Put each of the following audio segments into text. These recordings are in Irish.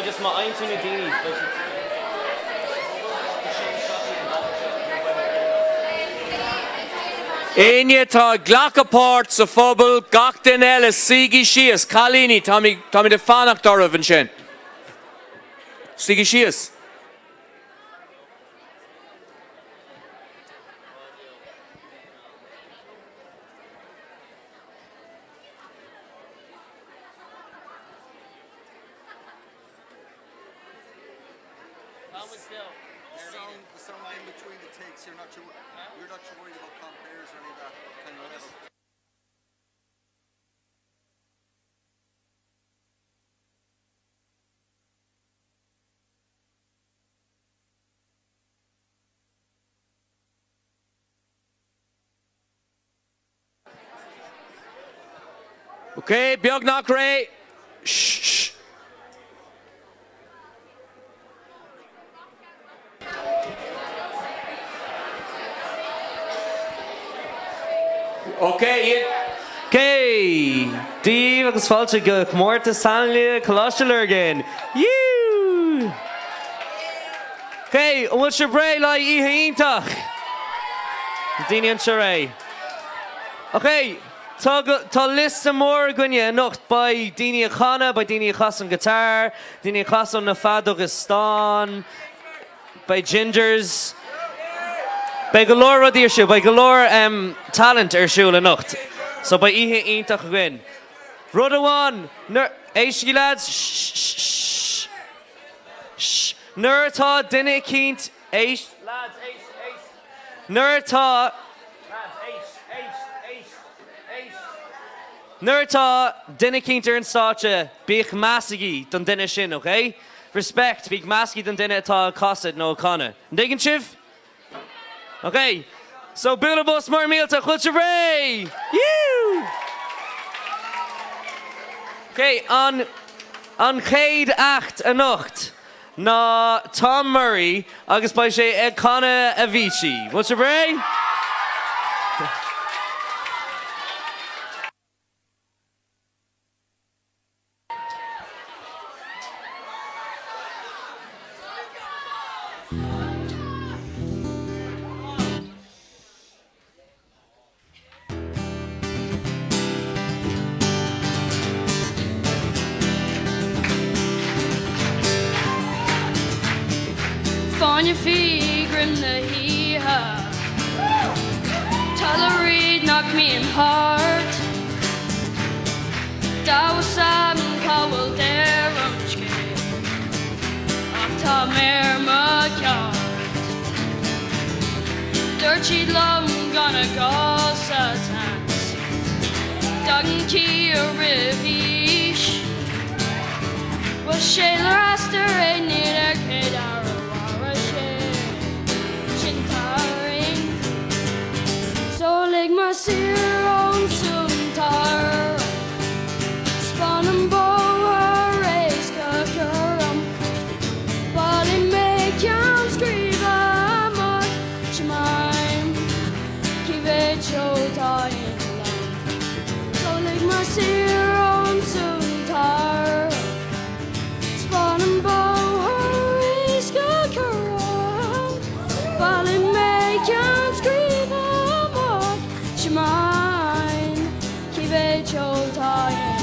just má fhaigheann tú na daoine, beidh siad. Éinne atá ag glacadh páirt sa phuball, gach duine eile, suígí síos. Cailíní, táimid ag fanacht oraibh ansin. Suígí síos. Ok, beagnach réidh. Shh. Ok, Ian. Ok, Dia daoibh agus fáilte go Comórtas Tallainne Choláiste Lurgan! Yú! Ok, an bhfuil sibh réidh le haghaidh oíche iontach? Na daoine anseo réidh? Ok, tá tá liosta mór againne anocht, beidh daoine ag canadh, beidh daoine ag casadh an guitar, daoine ag casadh na feadóga stáin, beidh gingers, beidh go leor rudaí ar siúl, beidh go leor em talent ar siúl anocht. So beidh oíche iontach againn. Rud amháin, nuair, éistigí lads, shh shh shh. Shh. Nuair atá duine eicínt, éist, lads, éist, éist. Nuair atá, lads, éist, éist, éist, éist. Nuair atá duine eicínt ar an stáitse, bíodh meas agaibh don duine sin, ok? Respect, bíodh meas agaibh don duine atá ag casadh nó ag canadh. An dtuigeann sibh? Ok, so bualadh bos mór millteach, bhfuil sibh réidh? Yú! Ok, an an chéad act anocht ná Tom Murray agus beidh sé ag canadh Avicii. Bhfuil sibh réidh? Fáinne fí greim na hoíche Tá le read nach mbíonn thart. Damhsa cá bhfuil deireadh an scéil ach tá mé ar mo cheart. Dúirt siad liom gan a dhul sa tseans, dtagann ciall roimh aois. Bhuel sé le rastar é níl ar céad mharaigh sé sin tarraing. So lig mé saor ón súntar 'Spáin an bóthar éasca cúram Bhailigh mé ceann scríbe amach Simaim cé mhéad seó tá i ndán So lig mé saor ón súntar 'Spáin an bóthar éasca cúram Bhailigh mé ceann scríbe amach Simaim cé mhéad seó tá i ndán.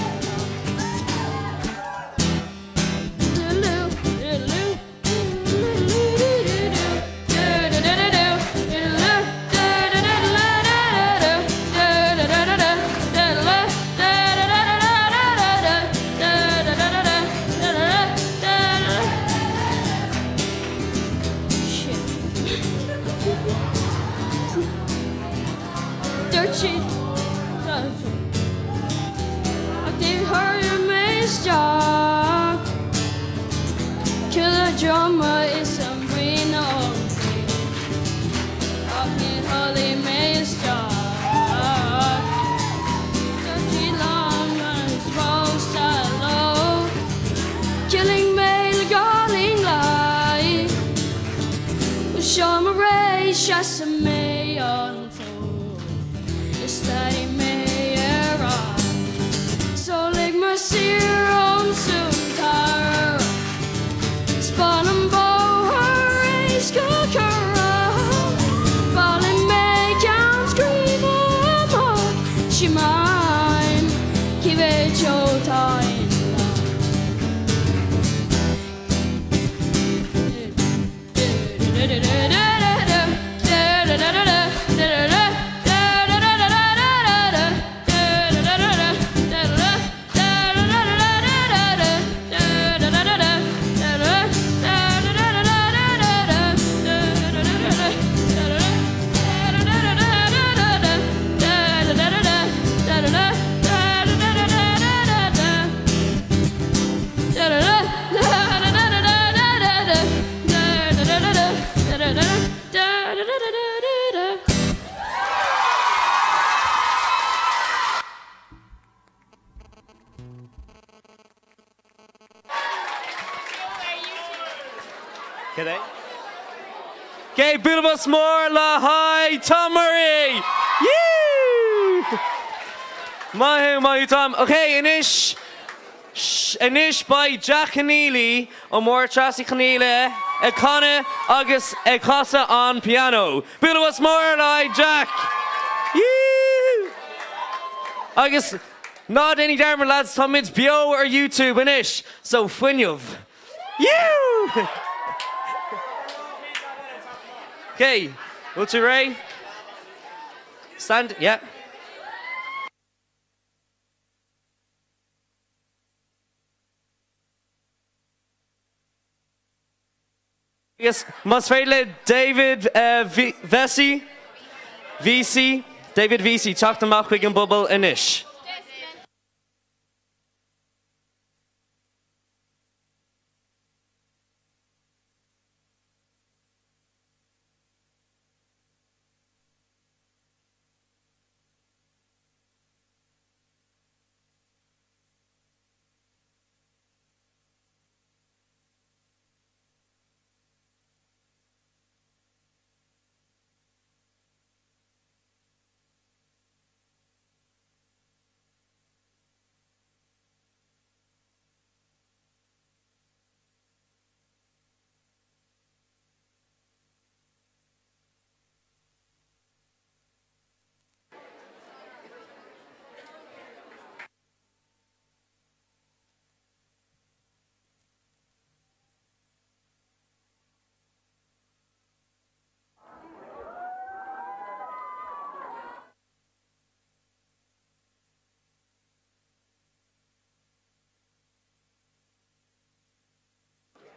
Dúirt siad Ach níor chuir mé isteach Cill Droma is an bhruíon Ach níor chodlaigh mé isteach Dúirt siad liom is pósta leo Killing mé le garling lai Seo mo ré seasfaidh mé an fód Is leanfaidh mé ar aghaidh So lig mé saor ón súntar. Cad é? Ok, bualadh bos mór le haghaidh Tom Murray! Yee! Maith thú, maith thú Tom. Ok, anois, anois beidh Jack Conneely ó Máire Treasa Uí Chonghaile ag canadh agus ag casadh an pianó. Bualadh bos mór le haghaidh Jack! Yee! Agus ná déanaigí dearmad lads, táimid beo ar YouTube anois, so fuinneamh! Yee! Ok, bhfuil tú réidh? Stand, yeah. Agus más féidir le David Vesey, Vesey, David Vesey teacht amach chuig an bpuball anois.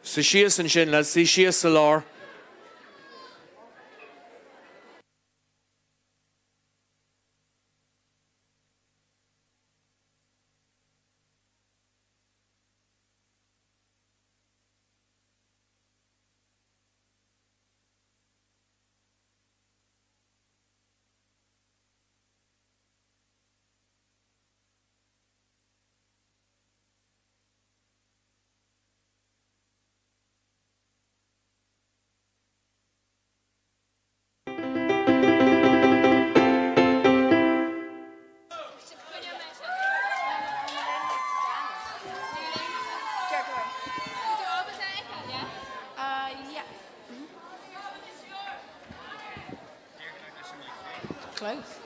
Suigh síos ansin, lads, suigh síos sa lár. Close.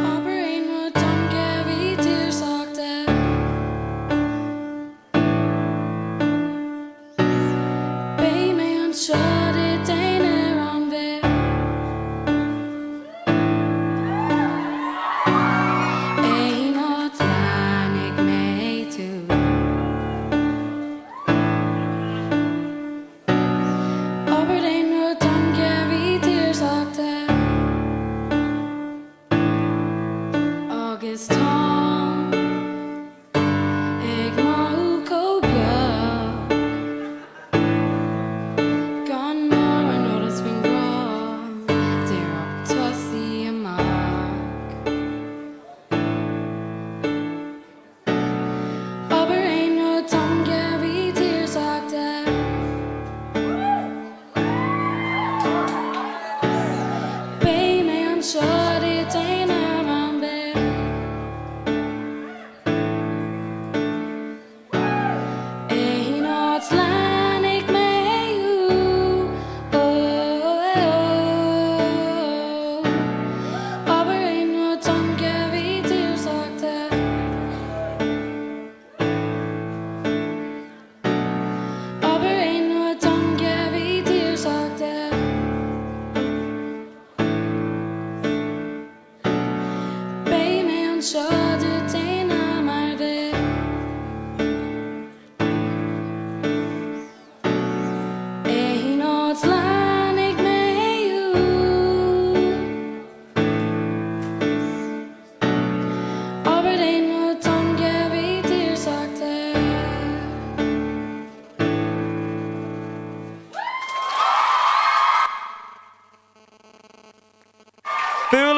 Abair aon rud dom ghearraí tíorsachta. Beidh mé anseo duit aon uair ar bith. Aon áit leanfaidh mé tú. Abair aon rud dom ghearraí tíorsachta. Agus táim ag mothú chomh beag gan.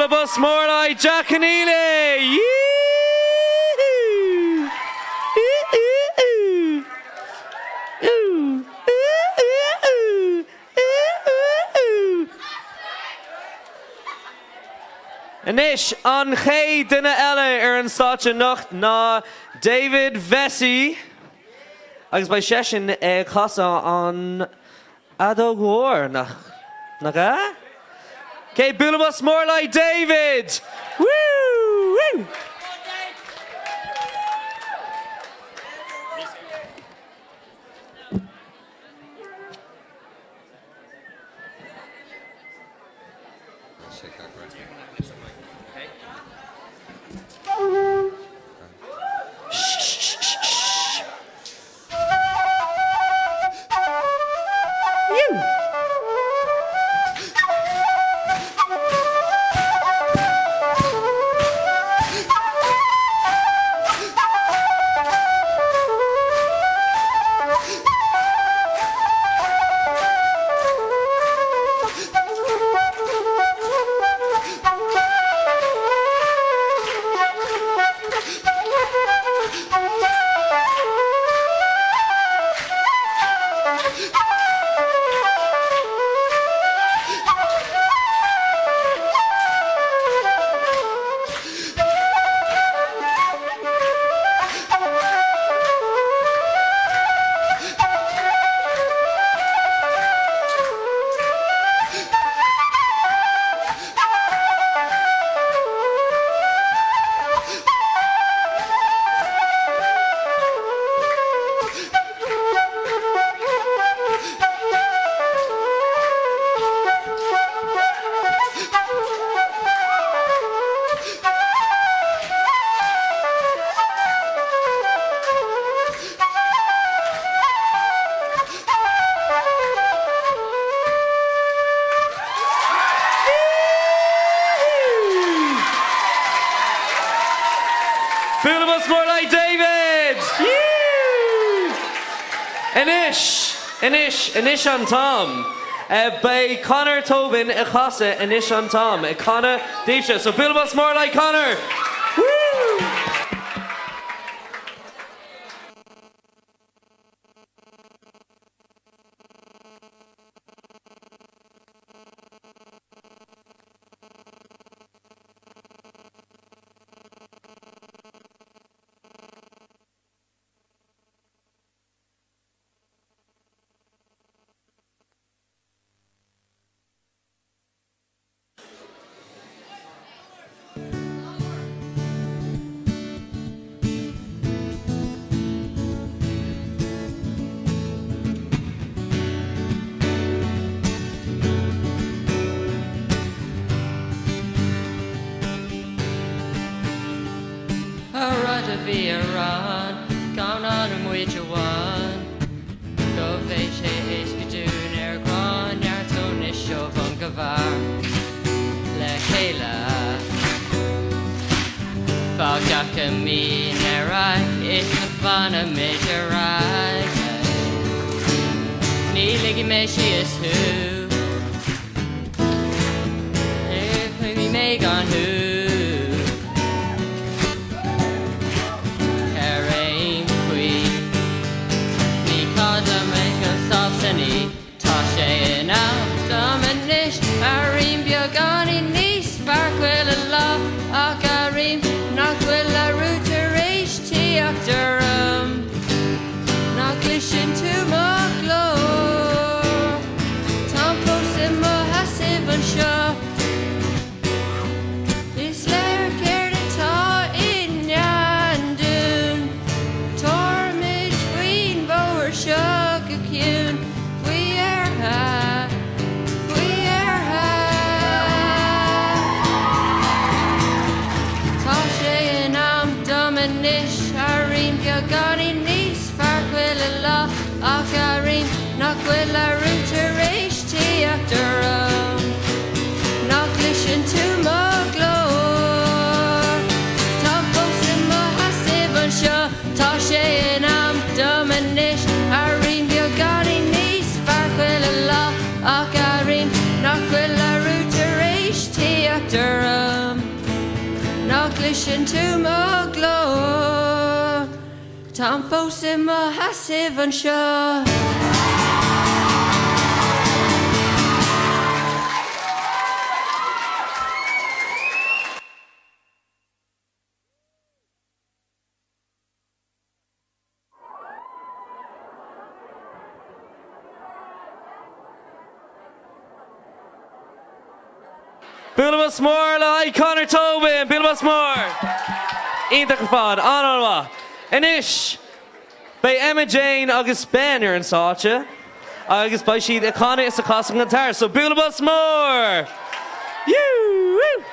Bualadh bos mór le haghaidh Jack Conneely! Yee-hoo! Ú-ú-ú! Ú! Ú-ú-ú! Ú-ú-ú! Anois, an chéad duine eile ar an stáitse anocht ná David Vesey agus beidh seisean ag casadh an fheadóg mhór, nach nach ea? Ok, bualadh bos mór le haghaidh David! Woo! Woo! Bualadh bos mór le haghaidh David! Anois, anois, anois an t-am. Beidh Conor Tobin ag casadh Anois an t-am, ag canadh daoibhse. So bualadh bos mór le haghaidh Conor! An rud a bhí a rá gan anam muid amháin Go mbeidh sé éasca dúinn ar grá neart anois ó bhun go barr le chéile. Fág gach a mbíonn ar aghaidh is na fanfaimid ar aghaidh. Ní ligfidh mé síos thú. Ní mé gan thú. Ar aon chaoi, ní codladh mé go sásta ní. Tá sé in am dom anois airím beagáinín níos fearr chuile lá ach airím nach bhfuil athrú tar éis tíocht orm Nach gcloiseann tú mo ghlór Táim fós i mo sheasamh anseo Is léir céard atá i ndán dúinn Tabharfaimid faoin bhóthar seo go ciúin Faoi fheartha, faoi fheartha. Tá sé in am dom anois Airím beagáinín níos fearr chuile lá Ach airím nach bhfuil athrú tar éis tíocht orm Nach gcloiseann tú mo ghlór Táim fós i mo sheasamh anseo Tá sé in am dom anois Airím. gcloiseann tú mo ghlór, táim fós i mo sheasamh anseo. Bualadh bos mór le haghaidh Conor Tobin! Bualadh bos mór! Iontach ar fad, an-an-mhaith. Anois, beidh Emma Jane agus Ben ar an stáitse agus beidh siad ag canadh is ag casadh an guitar, so bualadh bos mór! Woo!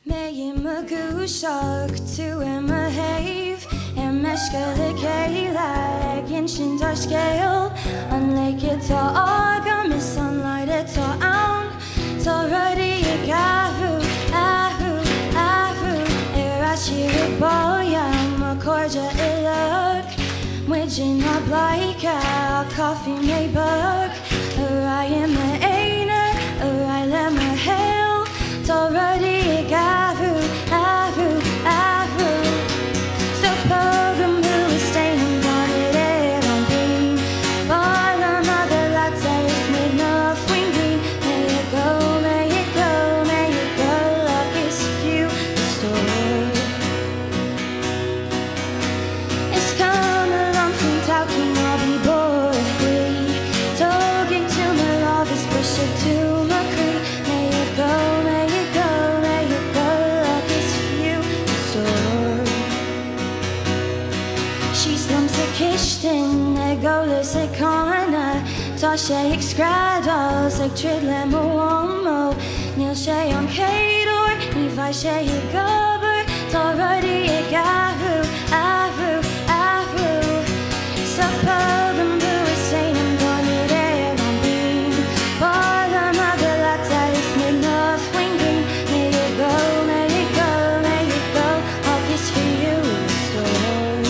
Mé i mo dhúiseacht, tú ar mo thaobh, ar meisce le chéile ag insint ár scéal. An léic atá agam is an light atá ann, tá rudaí ag athrú, athrú, athrú. Ar ais thiar ag baile, mo chairde uilig, muid inár bpleidhce, ach caithfidh mé bog. Ar aghaidh i m'aonar, ar aghaidh le mo shaol, tá rudaí ag athrú, athrú, athrú. So pógaim thú is déanaim bainis ar an bpinn, Bar liom a bheith leatsa is muidne faoin ngrian. May it go, may it go, may it go, ach is fiú a stór. Is cuma liom faoin todhchaí ná bí buartha faoi. Tógfaidh tú mo lámh is brisfidh tú mo chroí. May it go, may it go, may it go ach is fiú a stór. Síos liom sa chistin ag ól is ag canadh. Tá sé ag screadaíl 's ag troid le mo mhamó. Níl sé an chéad uair, ní bheidh sé ag obair. Tá rudaí ag athrú, athrú, athrú. So pógaim thú is déanaim bainis ar an bpinn. B'fhearr liom a bheith leatsa is muidne faoin ngrian. May it go, may it go, may it go, ach is fiú a stór.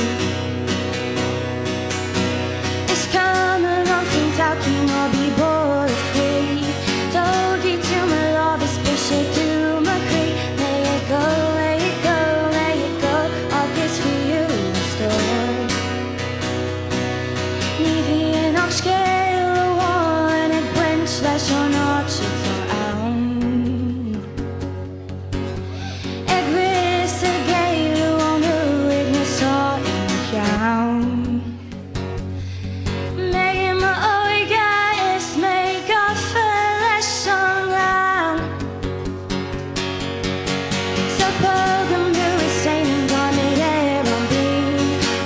Is cuma liom faoin todhchaí ná bí buartha faoi. Tógfaidh tú mo lámh is brisfidh tú mo chroí. May it go, may it go, may it go, ach is fiú a stór. Ní bhíonn ach scéal amháin ag baint leis an áit atá ann. Ag rith is ag éalú ón uaigneas atá i mo cheann. Mé i m'óige is mé gafa leis an ngleann. So pógaim thú is déanaim bainis ar an bpinn.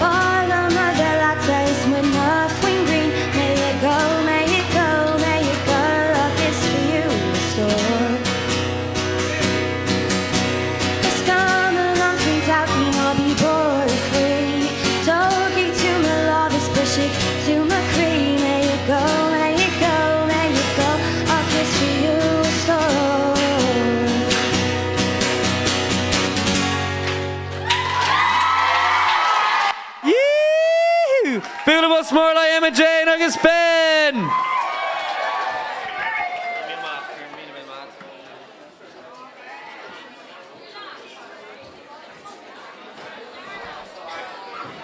B'fhearr liom a bheith leatsa is muidne faoin ngrian. May it go, may it go, may it go, ach is fiú a stór. Is cuma liom faoin todhchaí ná bí buartha faoi. Tógfaidh tú mo lámh is brisfidh tú mo chroí. May it go, may it go, may it go, ach is fiú a stór. Yee-hoo! Bualadh bos mór le Emma Jane agus Ben!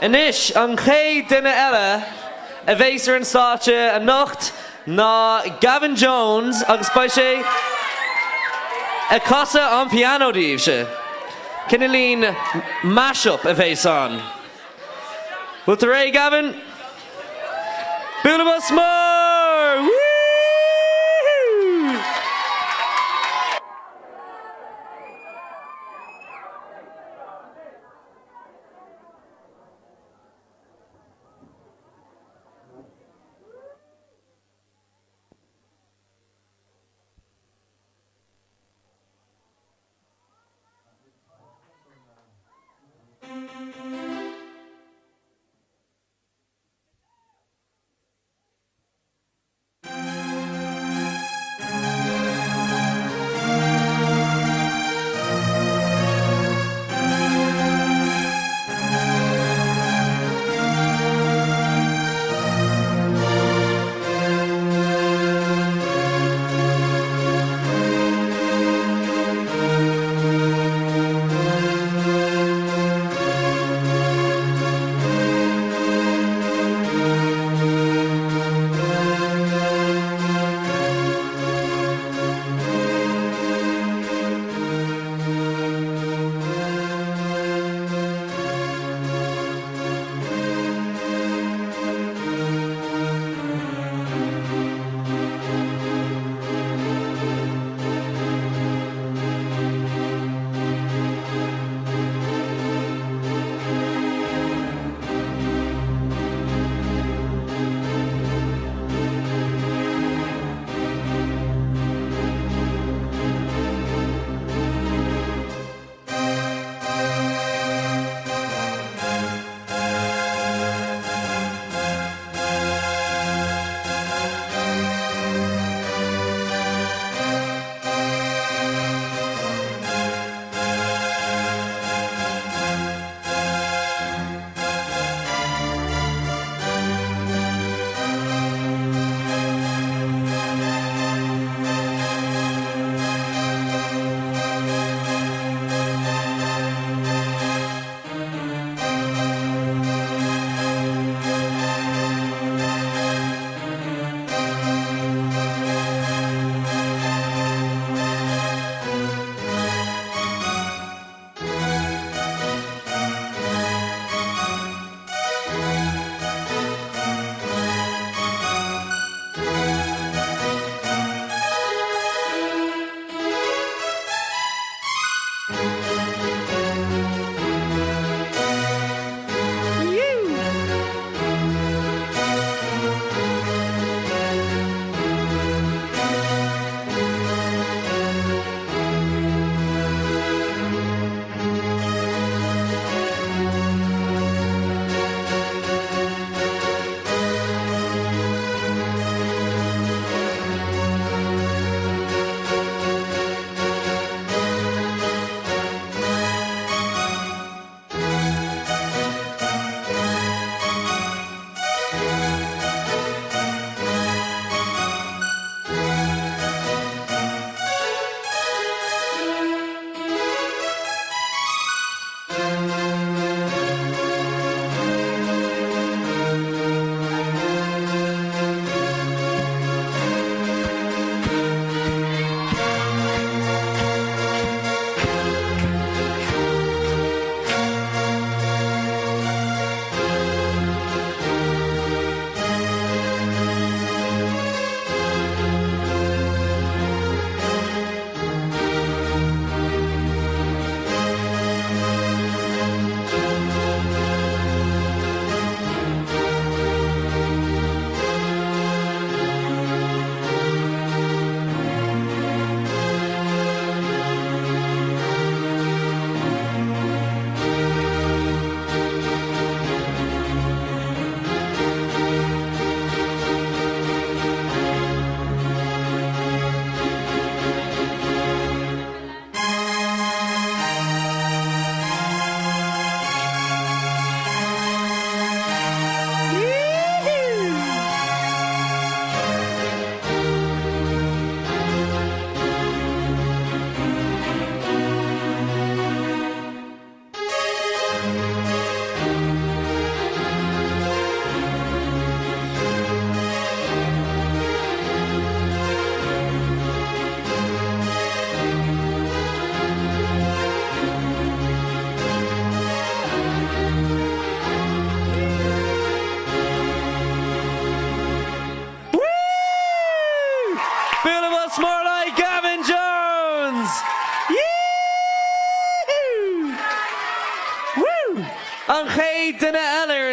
Anois, an chéad duine eile a bheas ar an stáitse anocht ná Gavin Jones agus beidh sé ag casadh an pianó daoibhse. Cineáilín mash-up a bheas ann. Bhfuil tú réidh, Gavin? Bualadh bos mór! Woo-hoo!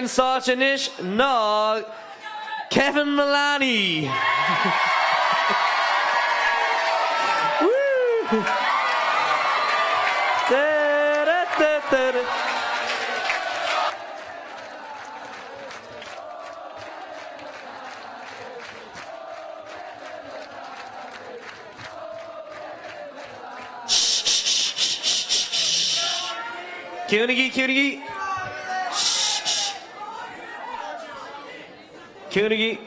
an stáitse anois ná Kevin Mullaney! Woo! Ciúnaigí, ciúnaigí. Ciúnaigí.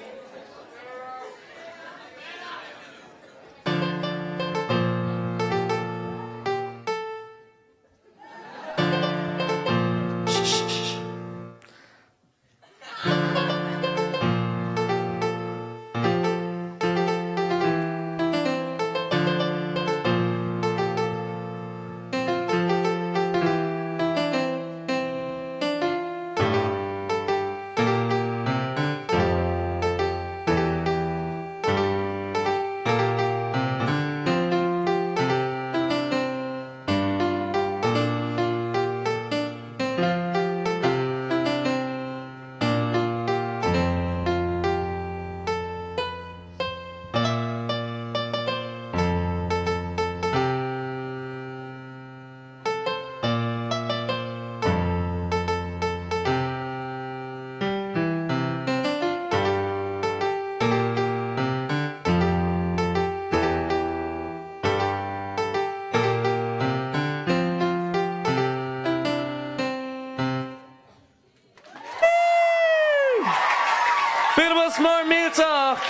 Bualadh bos mór millteach!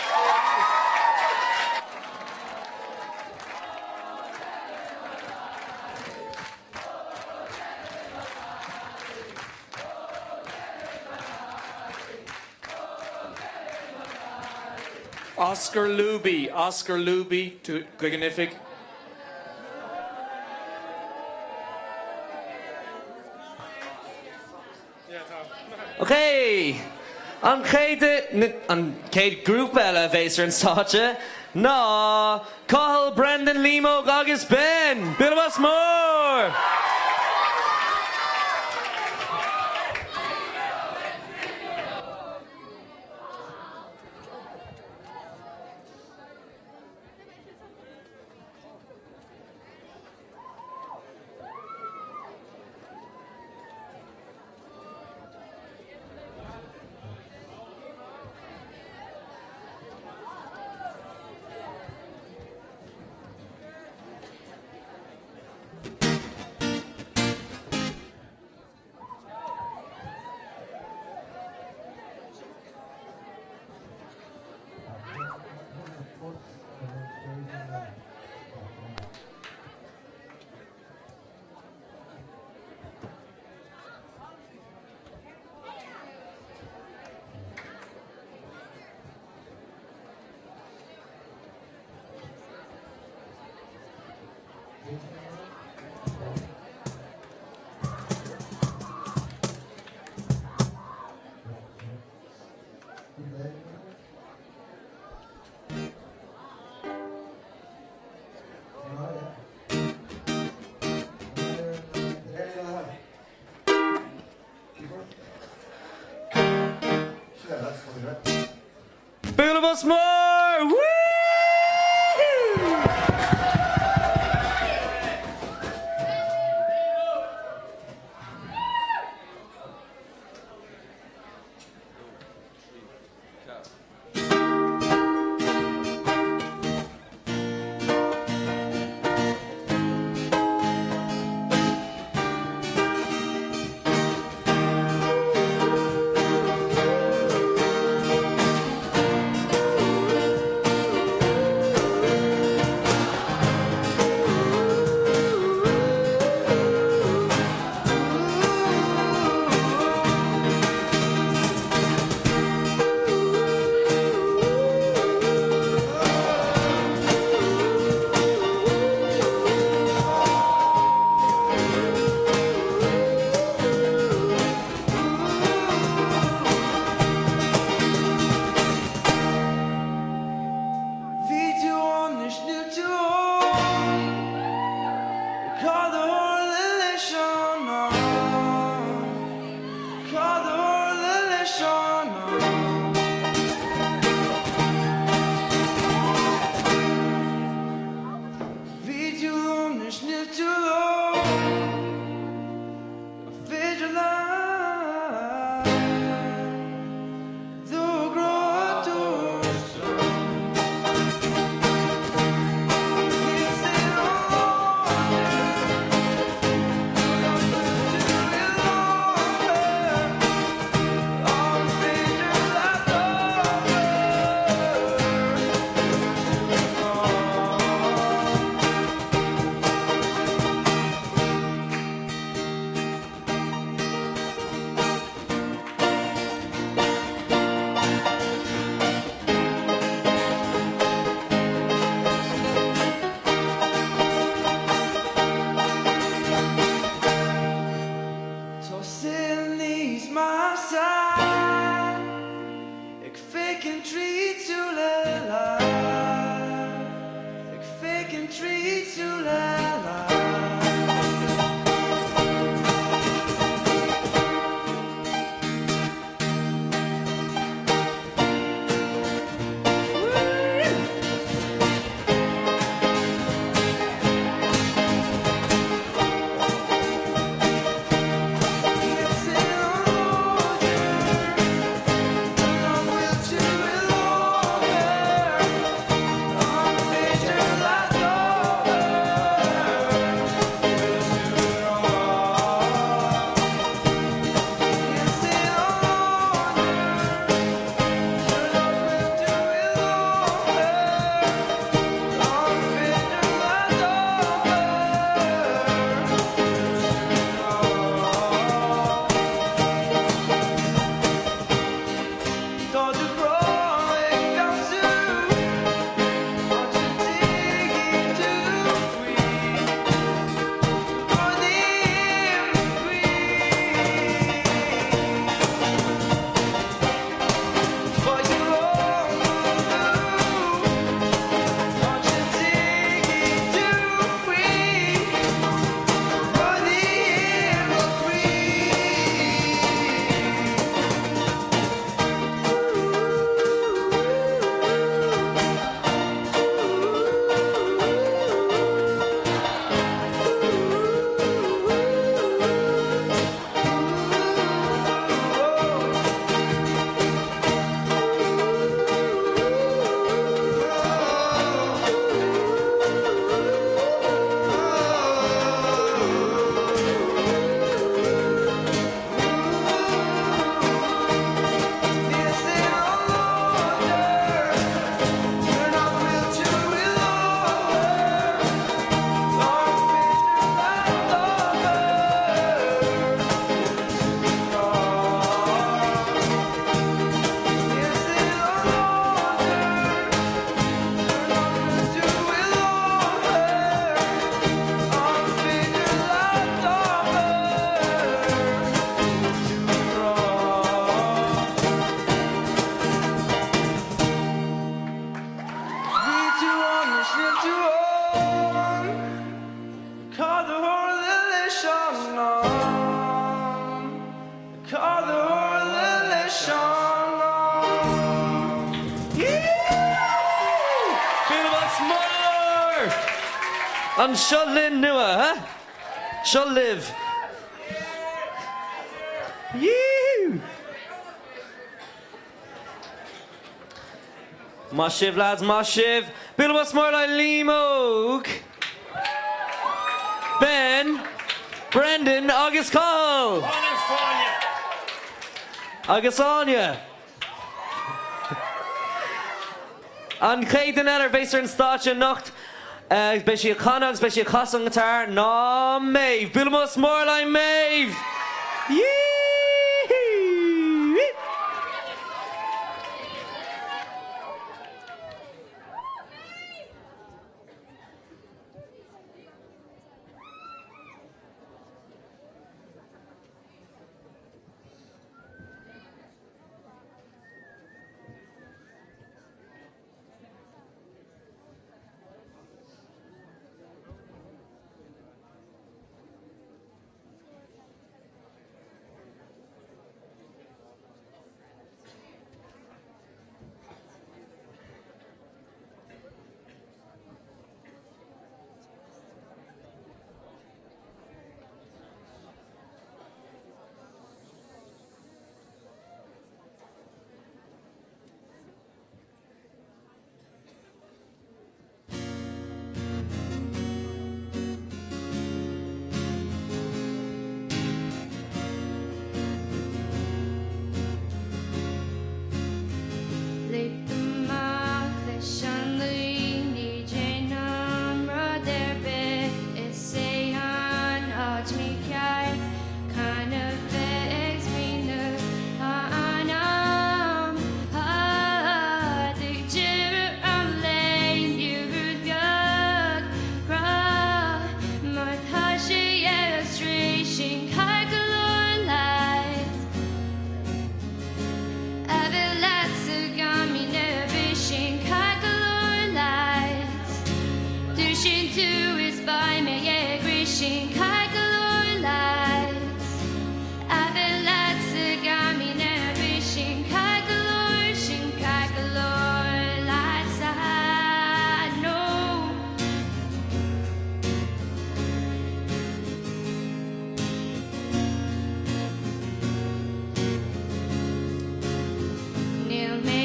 Oscar Luby, Oscar Luby chuig an oifig. Ok! An chéad an chéad grúpa eile a bheas ar an stáitse ná Cathal, Brendan, Liam Óg agus Ben! Bualadh bos mór! Bualadh bos mór! Woo! tríd súil eile. Tá do ghrá ag feabhsú, áit a dtuigfidh tú faoi rudaí iomchuí. Faigh do rogha áit a dtuigfidh tú faoi rudaí iomchuí. Bhí tú ann is níl tú ann Cad a tharla leis an am? Cad a tharla leis an am? Bualadh bos mór! An Seo Linn nua, huh? Seo libh. Yee-hoo! Maith sibh lads, maith sibh! Bualadh bos mór le Liam Óg, Ben, Brendan agus Cathal! Agus Áine! An chéad duine eile a bheas ar an stáitse anocht, beidh sí ag canadh agus beidh sí ag casadh an guitar ná Maeve! Bualadh bos mór le Maeve! Yee-hoo! sin ceart go leor leat A bheith leatsa gan mí ar bith sin ceart go leor sin ceart go leor leatsa No. Níl mé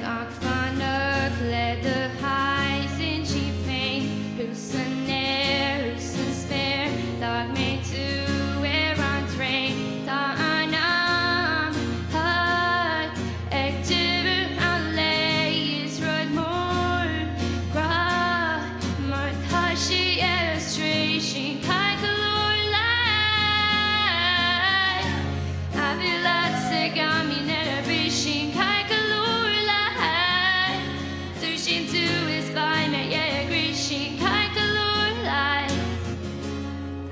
ach fanacht le do haghaidh sin sí féin thuas san aer thuas san spéir D'fhág mé tú ar an traein Tá an am thart ag deireadh an lae Is rud mór grá mar tá sé ar strae Sin ceart go leor leat A bheith leatsa gan mí ar bith sin ceart go leor leat Dúisíonn tú is beidh mé ag rith sin ceart go leor leat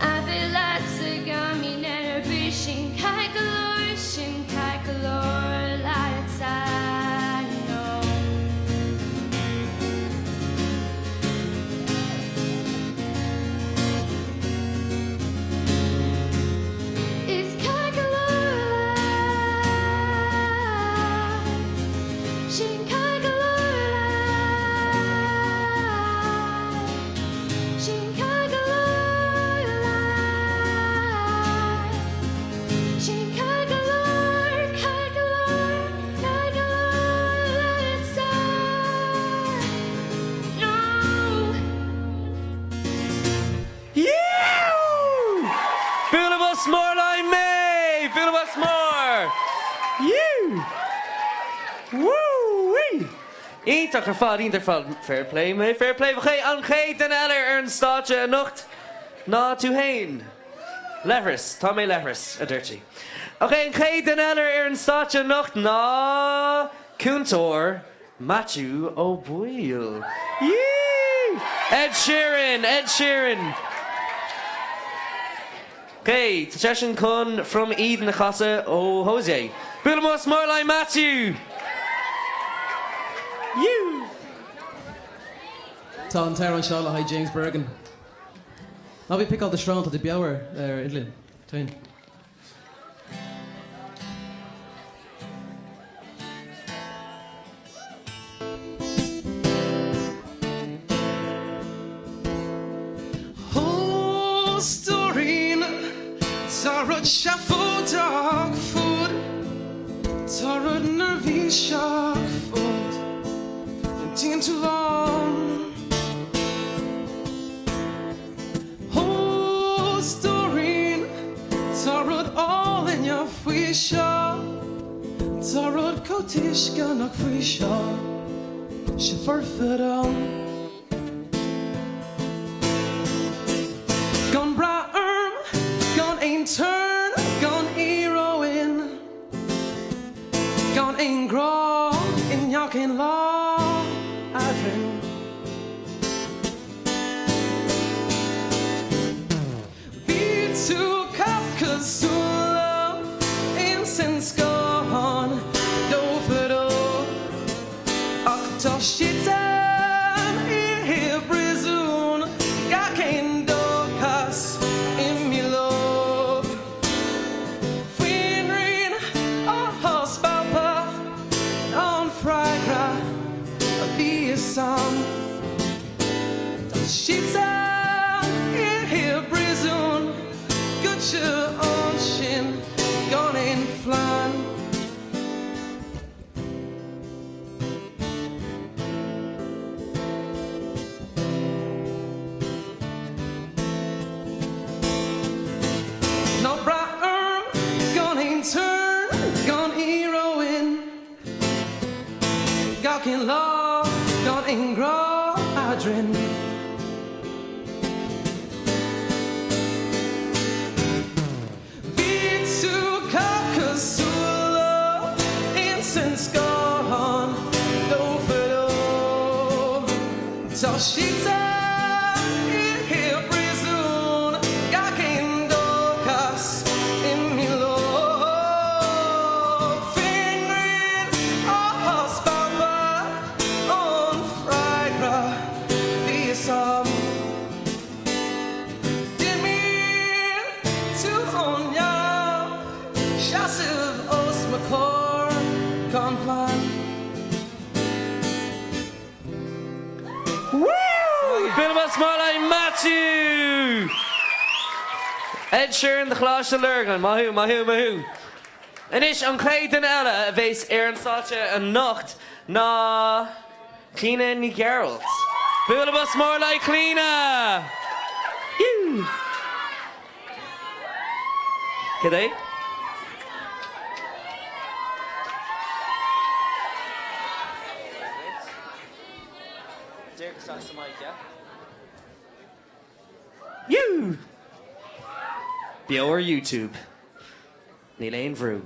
A bheith leatsa gan mí ar bith sin ceart go leor sin ceart go leor leatsa No. Is ceart go leor leat Sin ceart go leor leat Sin ceart go leor leat Sin ceart go leor ceart go leor ceart go leor leatsa No. You! Bualadh bos mór le Méabh! Bualadh bos mór! You! Woo-wee! Iontach ar fad, iontach ar fad. Fair play Méabh, fair play. Okay, an chéad duine eile ar an stáitse anocht ná tú féin. Leithreas, tá mé leithreas, a dúirt sí. Ok, an chéad duine eile ar an stáitse anocht ná cúntóir Maitiú Ó Baoill. Yee! Ed Sheeran, Ed Sheeran. Ok, tá seisean chun From Eden a chasadh ó Hozier. Bualadh bos mór le Matthew! You! Tá an t-amhrán seo le haghaidh James Bergin. Ná bí ag piceáil do srón, tá tú beo ar ar idirlíon. Féin. Ó a stóirín, tá rud seafóideach fút, tá rud neirbhíseach fút, Aontaíonn tú liom. Ó a stóirín, tá rud álainn faoi seo, tá rud chomh tuisceanach faoi seo, sé foirfe dom. Gan brath orm, gan aon turn, gan íoróin, gan aon ghrá i ngach aon lá eadrainn. Bhí tú cosúil liom ins an scáthán fadó fadó Ach tá siadsan i bpríosún gach aon dóchas imithe leo Faoin ngrian á spalpadh an freagra a bhí fhios a'm. Tá siadsan i bpríosún goitse ansin gan aon phlean. Ná brath orm gan aon turn gan íoróin. Gach aon lá gan aon ghrá eadrainn. Bhí tú cosúil liom ins an scáthán fadó fadó. Tá siadsan i bpríosún gach aon dóchas imithe leo. Faoin ngrian á spalpadh an freagra a bhí Bualadh bos mór le Matthew! Ed Sheeran do Choláiste Lurgan. Maith thú, maith thú, maith thú. Anois, an chéad duine eile a bheas ar an stáitse anocht ná Clíona Ní Ghearailt. Bualadh bos mór le Clíona! Cad é? Díreach isteach sa mic, yeah? You! Beo ar YouTube. Níl aon bhrú.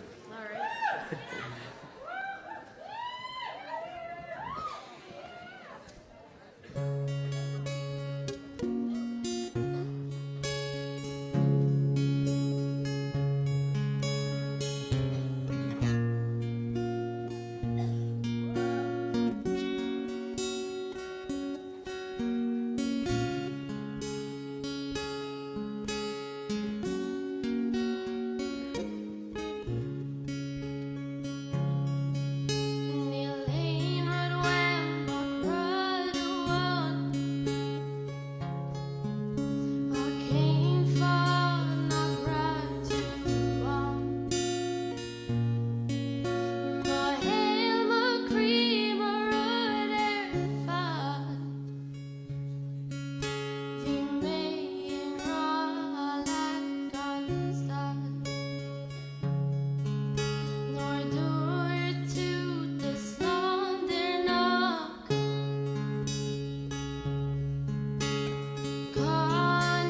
Níl aon rud uaim ach rud amháin. Ach cén fáth nach raibh tú ann? Mo shaol, mo chroí, mo rud ar fad. Bhí mé i ngrá leat gan stad. Nuair dúirt tú do slán deireanach. Cá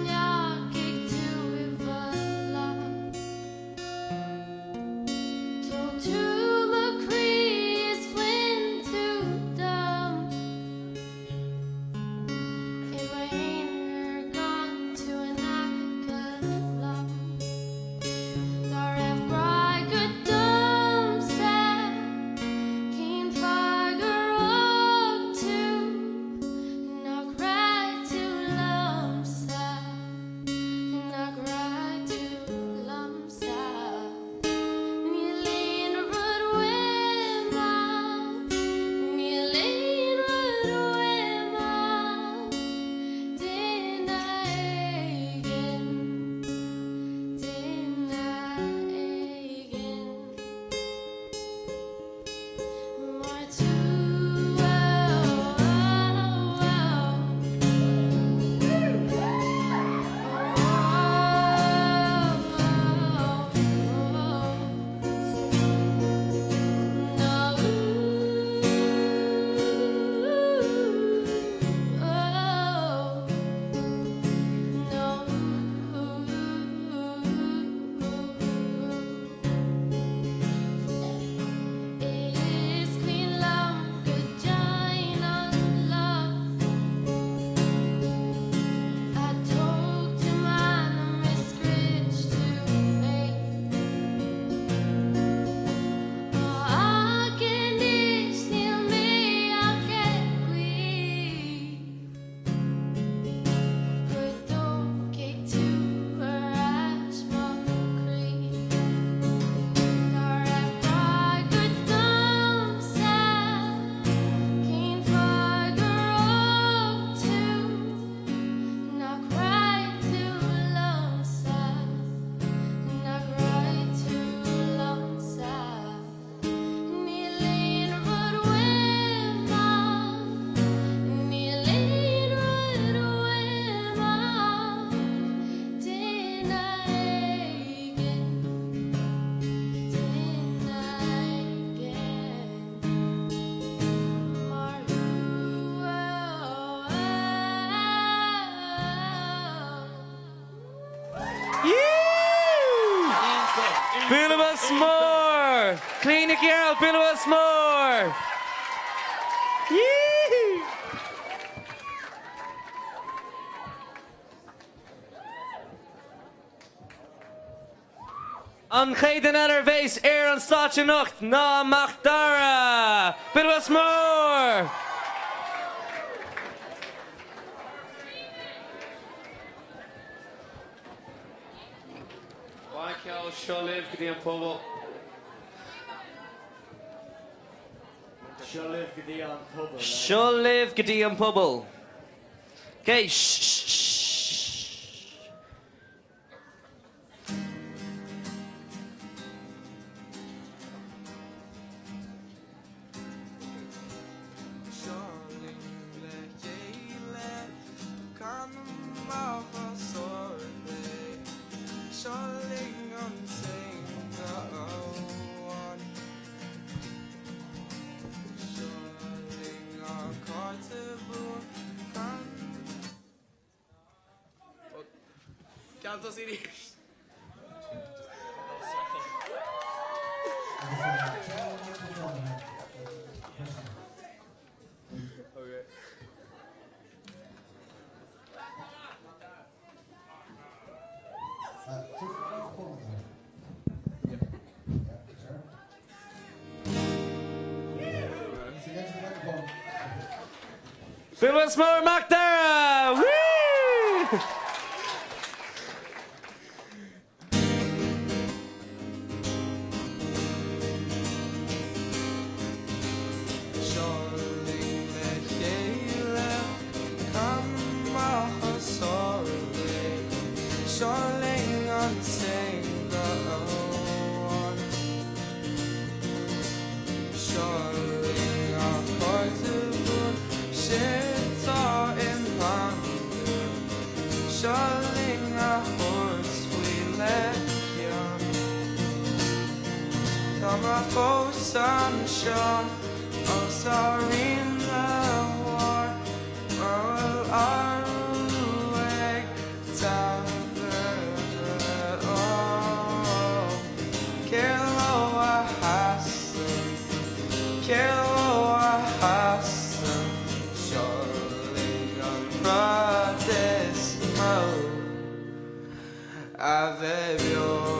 ndeachaigh tú i bhfolach? Thóg tú mo chroí is bhain tú dom. I m'aonar gan tú in aice liom. Dá raibh grá agat domsa, cén fáth gur fhág tú nach raibh tú liomsa, nach raibh tú liomsa. Níl aon rud uaim ach, níl aon rud uaim ach duine éigin, duine éigin mar tú. Oh, oh, oh. Is cuimhin liom go deimhin an lá A thóg tú m'ainm is scrios tú é. Ach anois níl mé ach ag guí go dtógfaidh tú ar ais mo chroí. Dá raibh grá agat domsa, cén fáth gur fhág tú nach raibh tú liomsa, nach raibh tú liomsa. Níl aon rud uaim ach, níl aon rud uaim ach duine éigin, duine éigin mar thú. Oh, oh, oh. Bualadh bos mór! Clíona Nic Ghearailt, bualadh bos mór! An chéad duine eile a bheas ar an stáitse anocht ná Macdara! Bualadh bos mór! Banna ceoil, seo libh go dtí an puball. Seo libh go dtí an puball. Seo libh go dtí an puball. Ok, shh, shh. Seo linn le chéile, can amach os ard é. Seo linn an teanga amháin. Seo linn ár gcairde buan, can. Ceann tosaigh arís. Bualadh bos mór Macdara! Woo! Seo linn le chéile, can amach os ard é. Seo linn an teanga amháin. Seo linn ár gcairde buan, séard atá i ndán dúinn. Seo linn a thabhairt faoi le cion. Tá mé fós anseo os ár ríon mhór mar bhfuil athrú ag A bheith beo.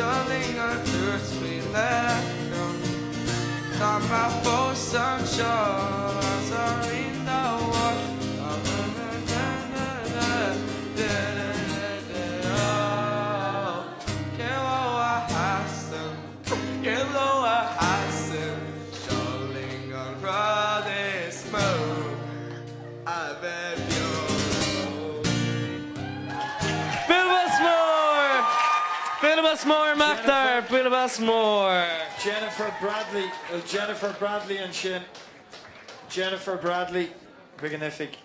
Seo linn anois is é an t-am Tá mé fós anseo sa rí Bualadh bos mór! Bualadh bos mór, Macdara! Bualadh bos mór! Jennifer Bradley, bhfuil Jennifer Bradley ansin? Jennifer Bradley, chuig an oifig.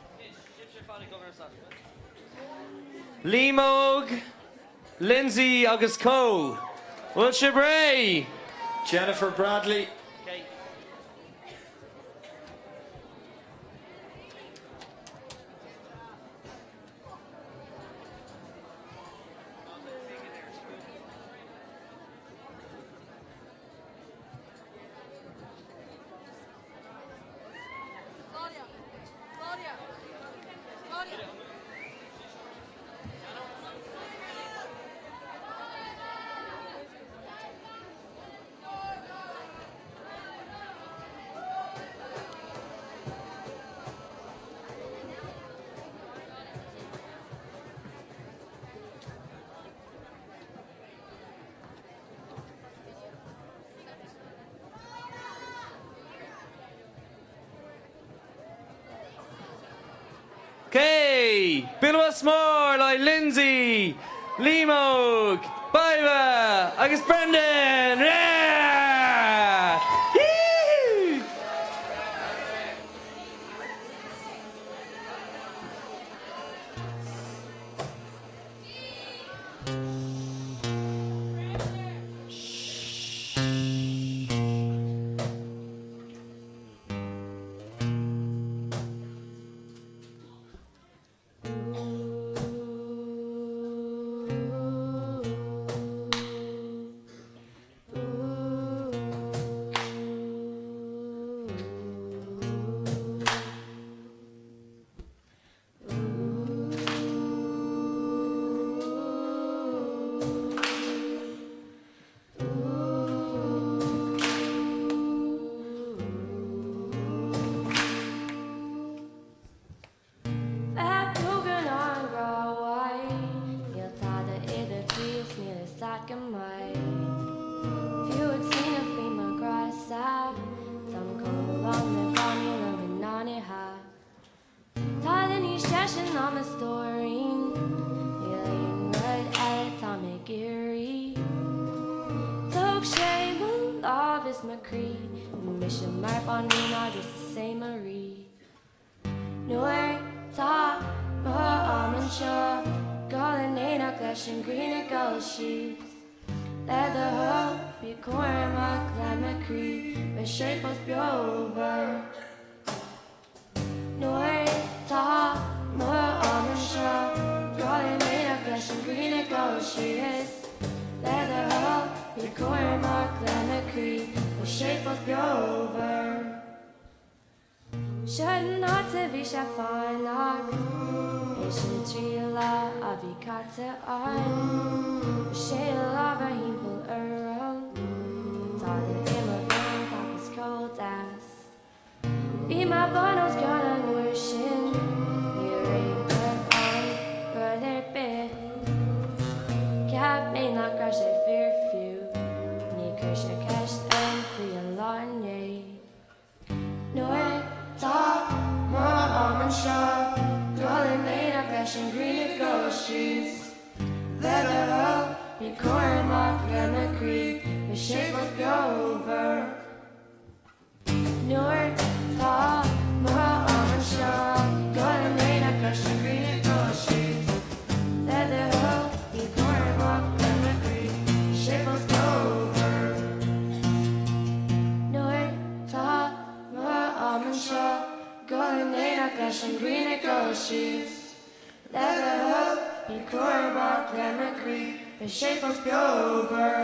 Liam Óg, Lindsay agus Co. Bhfuil sibh réidh? Jennifer Bradley. Ok! Bualadh bos mór le Lindsay! Liam Óg, Badhbha agus Brendan! Yeah! Yee-hoo! Bheith beo gan an grá uaidh. Níl tada idir croí is níl fhios a'd go mbeidh. Fiú ag smaoineamh faoi mo ghrá-sa, táim chomh lán le grá nílim in ann ithe. Tada níos deise ná mo stóirín, níl aon rud eile tá mé ag iarraidh. Thóg sé mo lámh is mo chroí, mise mar bhanríon agus is é mo rí. Nuair tá mo am anseo, dul in éineacht leis an ghrian ag dul síos. Le do thoil, bí cúramach le mo chroí, beidh sé fós beomhar. Nuair tá mo am anseo, dul in éineacht leis an ghrian ag dul síos. Le do thoil, bí cúramach le mo chroí, beidh sé fós beomhar. Seo an áit a bhí sé fanacht Théis na dtrí lá a bhí caite ann Bhí sé a lámha thimpeall orm Tada i mo bhrón ach is chomh deas Bhí mé bun os cionn an uair sin Ní raibh aon rud ann, rud ar bith Cheap mé nach raibh sé fíor fiú Níor chuir sé ceist orm faoi an lá inné. Nuair tá mo am anseo, dul in éineacht leis an ghrian ag dul síos. Le do thoil, bí cúramach le mo chroí, beidh sé fós beomhar. Nuair tá mo am anseo, dul in éineacht leis an ghrian ag dul síos. Le do thoil, bí cúramach le mo chroí, beidh sé fós beomhar. Nuair tá mo am anseo, dul in éineacht leis an ghrian ag dul síos. Le do thoil, bí cúramach le mo chroí, beidh sé fós beomhar.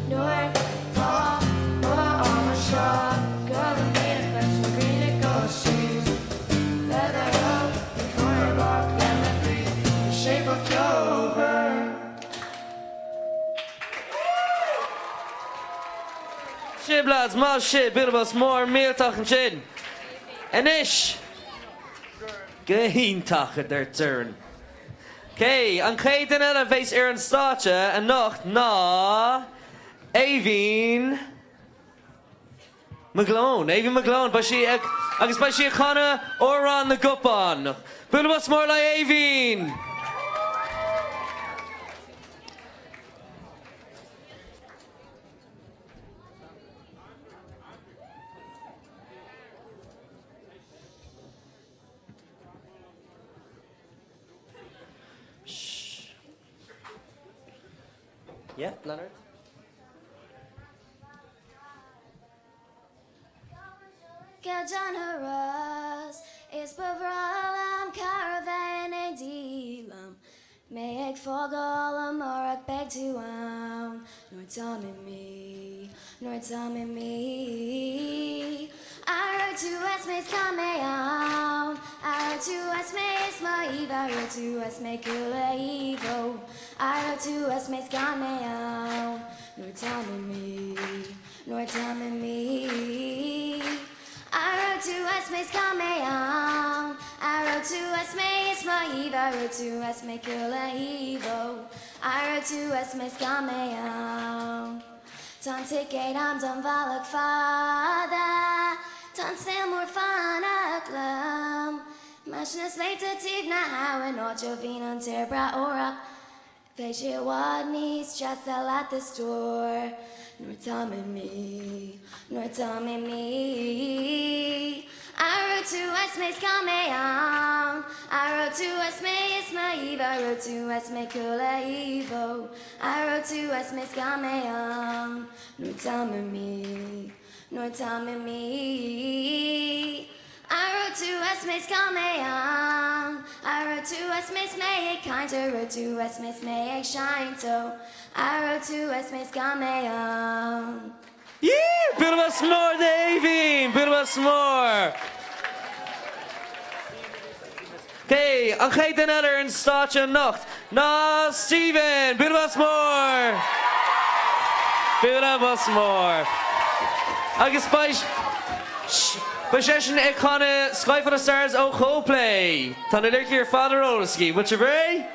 Nuair tá mo am anseo, dul in éineacht leis an ghrian ag dul síos. Le do thoil, bí cúramach le mo chroí, beidh sé fós beomhar. Sibh lads, maith sibh, bualadh bos mór millteach ansin. Anois! Go hiontach, a dúirt Doireann. Ok, an chéad duine eile a bheas ar an stáitse anocht ná Aoibhín McGlone. Aoibhín McGlone, beidh sí ag, agus beidh sí ag canadh Amhrán na gCupán. Bualadh bos mór le Aoibhín! Yeah, Leonard? Is ba bhreá liom cara bheith in éindí liom Mé ag fágáil amárach beidh tú ann Nuair tá mé imithe, nuair tá mé imithe Aireoidh tú is mé 's gan mé ann Aireoidh tú is mé is mo thaobh Aireoidh tú is mé chuile thaobh Ó aireoidh tú is mé 's gan mé ann Nuair tá mé imithe, nuair tá mé imithe Aireoidh tú is mé 's gan mé ann Aireoidh tú is mé is mo thaobh Aireoidh tú is mé chuile thaobh Ó aireoidh tú is mé 's gan mé ann Tá an ticéad a'm don bhealach fada Tá an saol mór fanacht liom. Measc na sléibhte taobh na habhann áit a bhíonn an t-aer breá órach Beidh sé i bhfad níos deasa leat a stór Nuair táim imithe, nuair táim imithe An raibh tú is mé 's gan mé ann An raibh tú is mé is mo thaobh An raibh tú is mé chuile thaobh ó An raibh tú is mé 's gan mé ann Nuair táim imithe, nuair táim imithe An raibh tú is mé 's gan mé ann An raibh tú is mé 's mé ag caint An raibh tú is mé 's mé ag seinnt ó An raibh tú is mé 's gan mé ann. Yee! Bualadh bos mór d'Aoibhinn! Bualadh bos mór! Ok, an chéad duine eile ar an stáitse anocht ná Stephen! Bualadh bos mór! Bualadh bos mór! Agus beidh beidh seisean ag canadh Sky Full of Stars ó Coldplay! Tá na liricí ar fad ar eolas agaibh. Bhfuil sibh réidh?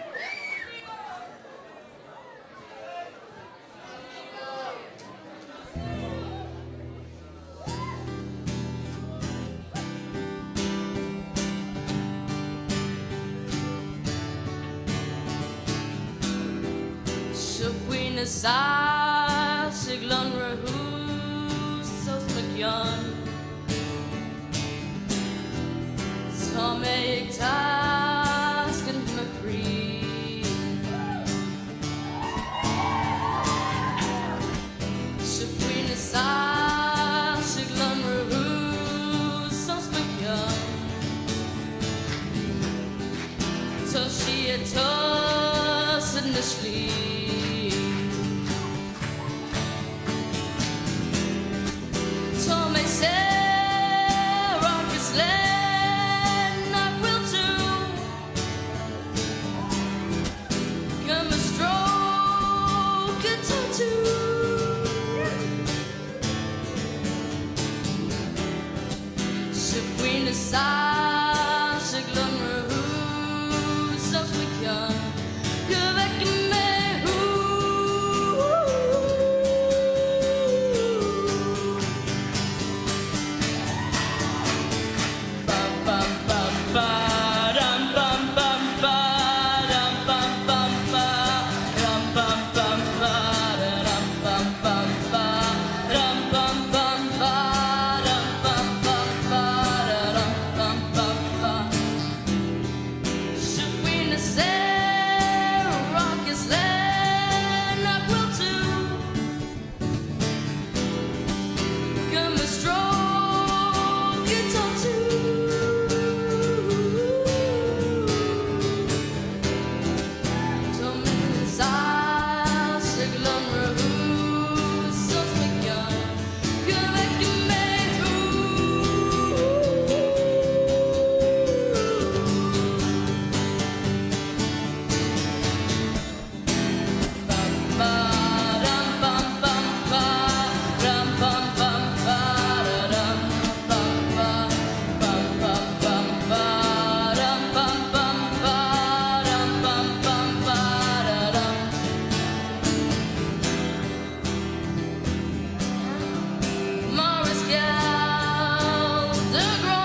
Seo faoi na soilse ag lonradh thuas os mo chionn. Tá mé ag taiscint mo chroí. Seo faoi na soilse ag lonradh thuas os mo chionn. Tá sí ag tosú na slí. Tá mé saor ach is léir nach bhfuil tú Go mba stróicthe atá tú. Seo faoi na soilse ag lonradh thuas os mo chionn Go bhfeicfidh mé thú. Bam bam bam ba dam bam bam ba dam bam bam ba dam bam bam ba dam bam bam ba dam bam bam ba dam bam bam ba dam bam bam ba Seo faoi na saor ach is léir nach bhfuil tú Go mba stróicthe atá tú. Tá mé soilse ag lonradh thuas os mo chionn Go bhfeicfidh mé thú. Mar is geal do ghrá,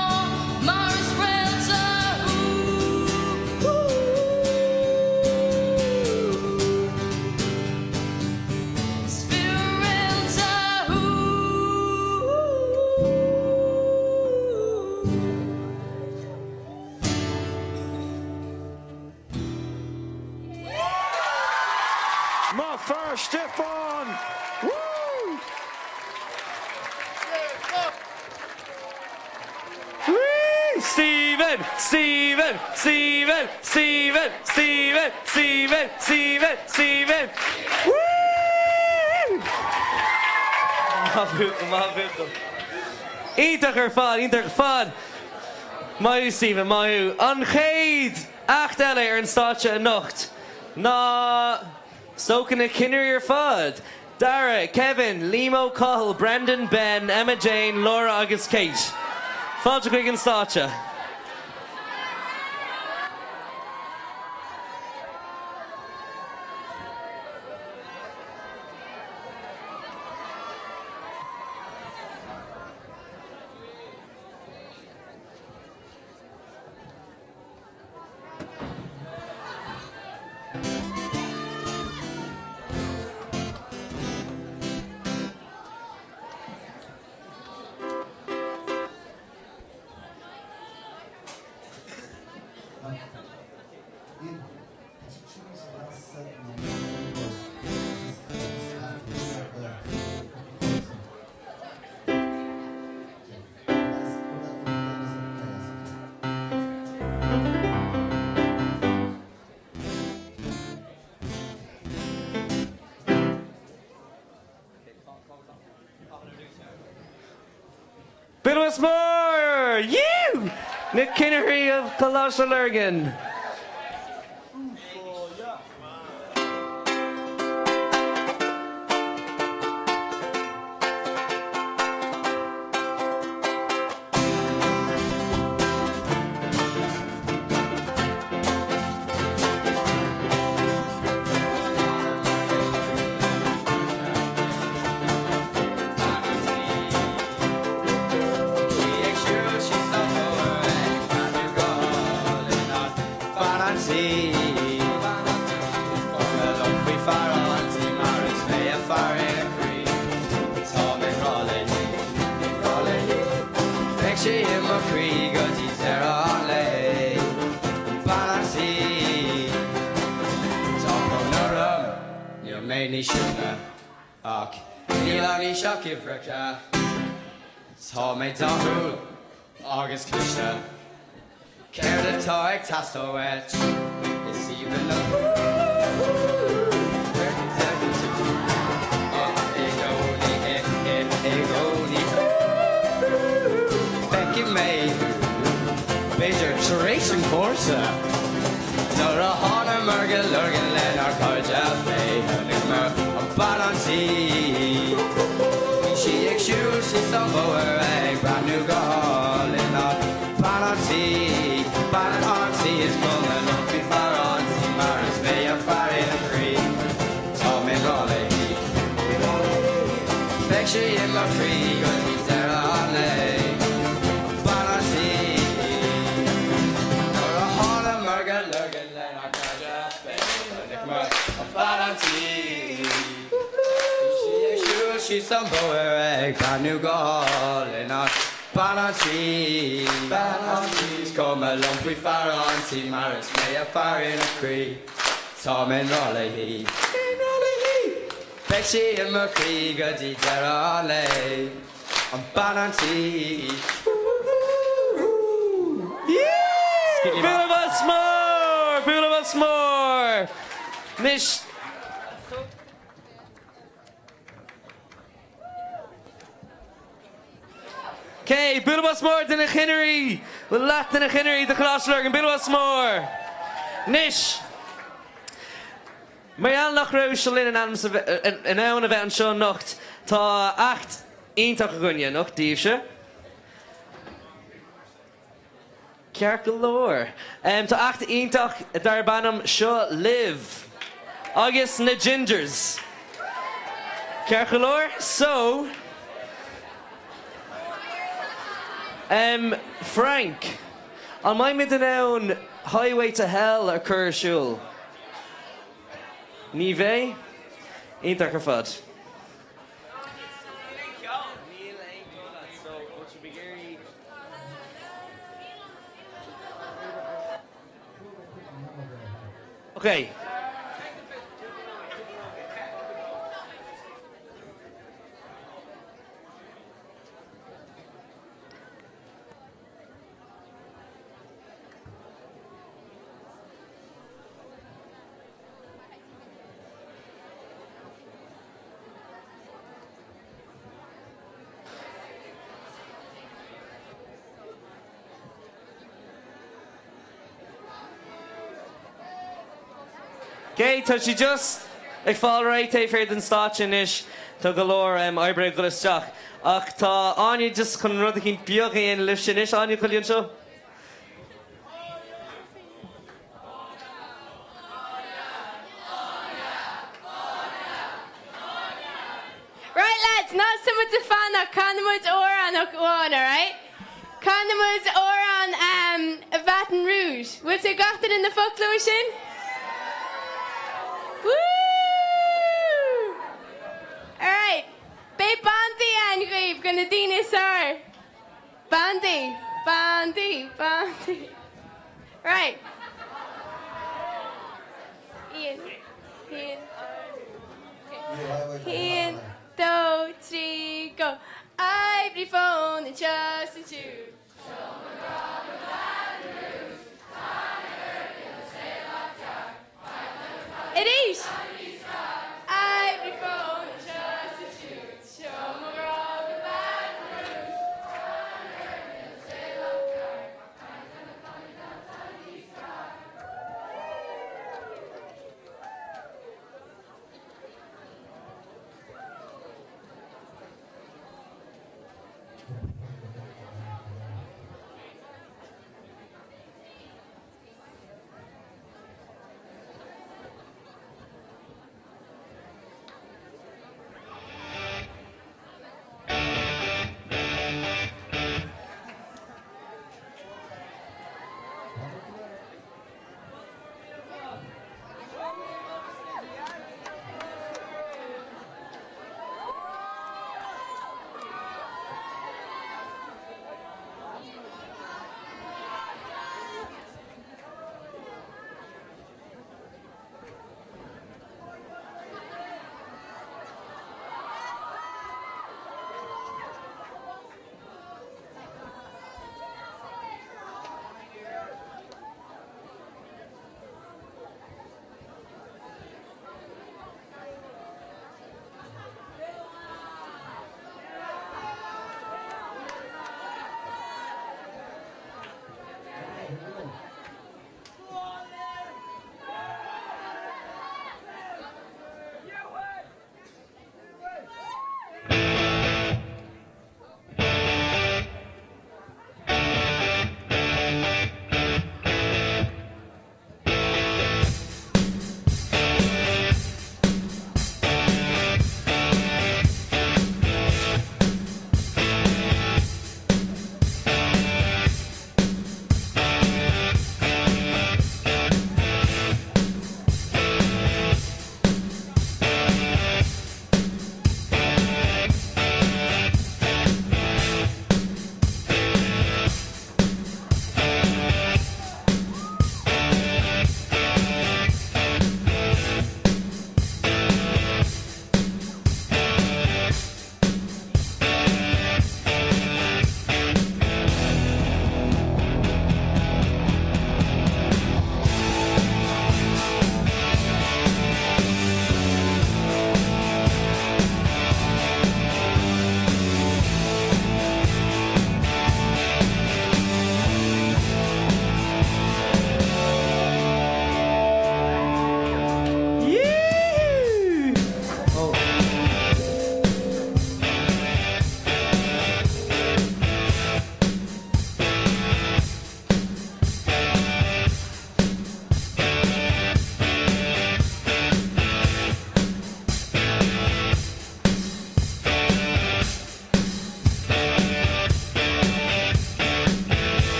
mar is réalta thú. Is fíor-réalta thú. Mo fear Stiofán! Woo! Woo! Stephen! Stephen! Stephen! Stephen! Stephen! Stephen! Stephen! Stephen! Woo! Maith buachaill, maith buachaill. Iontach ar fad, iontach ar fad. Maith thú Stephen, maith thú. An chéad act eile ar an stáitse anocht ná is dócha na cinnirí ar fad, Dara, Kevin, Liam, Cathal, Brendan, Ben, Emma Jane, Laura agus Kate. Fáilte chuig an stáitse. Bualadh bos mór! Yú! Na Cinnirí of Coláiste Lurgan. Níl mé níos sine ach níl ann ach uimhreacha. Tá mé dathúil agus cliste. Céard atá ag teastáil uait? Is aoibhinn liom ach i gcónaí i i gcónaí feicfidh mé thú b'fhéidir tar éis an chúrsa. Nuair a thánamar go Lurgan lenár cairde féin chonaiceamar an bean an tí. Bhí sí ag siúl síos an bóthar ag breathnú go hálainn an bean an tí, bean an tí is cuma liom faoi fear an tí mar is mé an fear ina croí. Tá mé i ngrá léi. Beidh sí i mo chroí go dtí deireadh an lae. Bean an tí. Nuair a thánamar go Lurgan lenár gcairde féin chonaiceamar an bean an tí. Bhí sí ag siúl síos an bóthar ag breathnú go hálainn an bean an tí. Bean an tí. Is cuma liom faoi fear an tí mar is mé a fear ina croí. Tá mé i ngrá léi. I ngrá léi. Beidh sí i mo chroí go dtí deireadh an lae. An bean an tí. Bualadh bos mór! Bualadh bos mór! Anois. Ok, bualadh bos mór do na cinnirí! Leath de na cinnirí de Choláiste Lurgan, bualadh bos mór! Anois, mar gheall nach raibh Seo Linn in ann a bheith anseo anocht, tá act iontach againne anocht daoibhse. Ceart go leor. Tá act iontach darb ainm Seo Libh agus na Gingers. Ceart go leor? So, Frank, an mbeimid in ann Highway to Hell a chur ar siúl? Ní bheidh? Iontach ar fad. Ok. Ok, tá sí just ag fáil réidh taobh thiar den stáitse anois, tá go leor oibre ag dul isteach. Ach tá Áine just chun rud eicínt beag a dhéanamh libhse anois. Áine, coinnigh anseo. Right lads, ná tá muid ag fanacht, canfaidh muid amhrán amháin, alright? Canfaidh muid amhrán um, Baton Rouge. Bhfuil sé gach duine na focla sin? Woo! Alright, beidh bandaí ann dhaoibh do na daoine is fearr. Bandaí, bandaí, bandaí. Right. Ian, Ian. 1, 2, 3, go. Oibrí fón anseo is ansiúd. Seo mo ghrá go Baton Rouge, tá na hoirne an saol á dear. Arís! Oibrí fón anseo is ansiúd. Seo mo ghrá go Baton Rouge, tá na.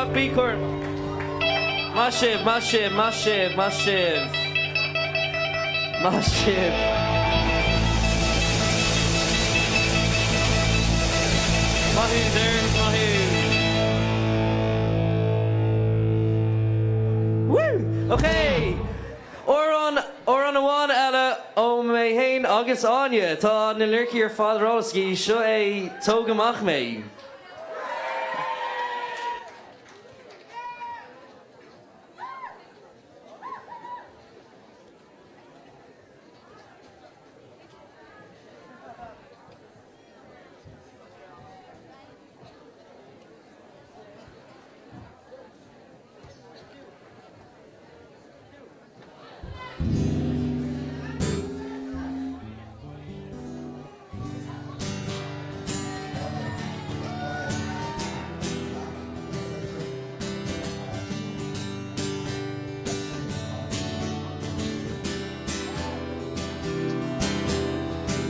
cúramach, bí cúramach. Maith sibh, maith sibh, maith sibh, maith sibh. Maith sibh. Maith thú, Doireann, maith thú. Woo! Ok! Amhrán, amhrán amháin eile ó mé fhéin agus Áine. Tá na liricí ar fad ar eolas agaibh. Seo é Tóg Amach Mé.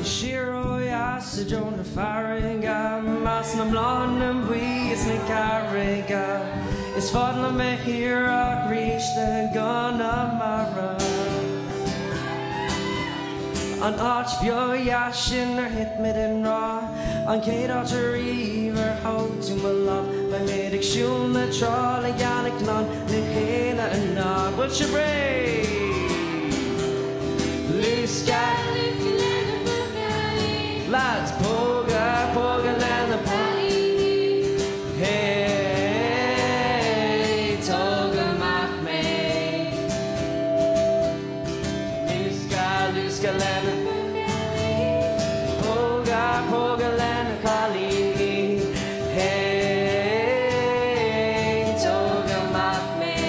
Siar ó dheas i dtreo na farraige, measc na mbláthanna buí is na carraige, Is fada liom mo thír arís i gConamara. An áit bheag dheas sin ar thit mé i ngrá, An chéad áit ariamh ar thóg tú mo lámh, Beidh muid ag siúl na trá le gealach lán le chéile anocht. Bhfuil sibh réidh? Luascadh Lads, pógadh, pógadh le na Hey, tóg amach mé. Luascadh, luascadh le na Pógadh, pógadh le na cailíní. Hey, tóg amach mé.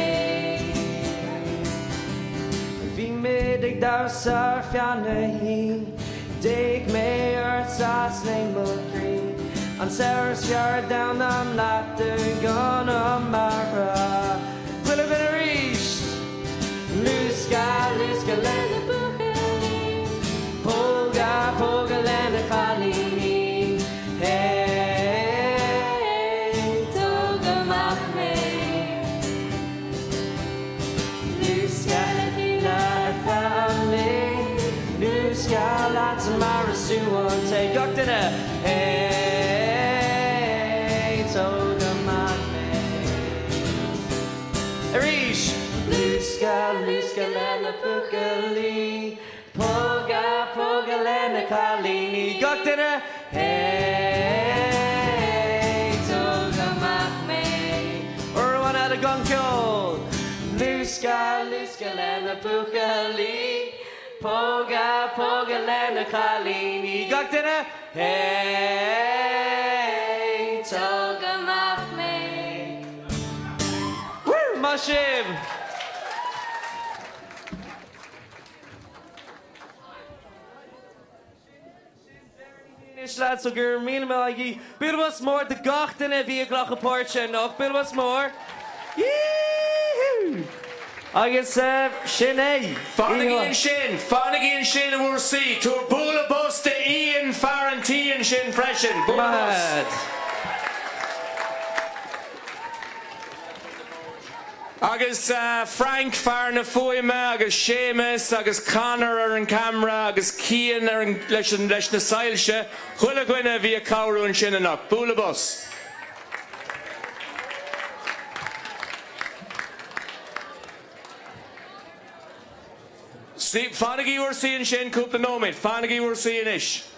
Bhí muid ag damhsa ar feadh na hoíche. D'fhéach mé ort 's léim mo chroí. An samhradh is fearr ar domhan am leat i gConamara. Chuile dhuine arís! Luascadh, luascadh le na buachaillí. Pógadh, pógadh le na cailíní. Hey, tóg amach mé. Luascadh le chéile ar feadh an lae. Luascadh leat mar is sú an tae. Gach duine! Hey, tóg amach mé. Arís! Luascadh, luascadh le na buachaillí. Pógadh, pógadh le na cailíní. Gach duine! Hey, tóg amach mé. Uair amháin eile gan ceol! Luascadh, luascadh le na buachaillí. Pógadh, pógadh le na cailíní. Gach duine! Hey, tóg amach mé. Woo! Maith sibh! Anois lads, so go raibh míle maith agaibh. Bualadh bos mór do gach duine a bhí ag glacadh páirte anocht. Bualadh bos mór. Yee-hoo! Agus sin é. Fanaigí ansin, fanaigí ansin i bhur suí. Tabhair bualadh bos do Ian, fear an tí ansin freisin. Bualadh bos. Agus Frank, fear na fuaime, agus Séamus agus Conor ar an camera agus Cian ar an, leis an, leis na soilse, chuile dhuine a bhí ag cabhrú ansin anocht. Bualadh bos. Fanaigí i bhur suí ansin cúpla nóiméad. Fanaigí i bhur suí anois.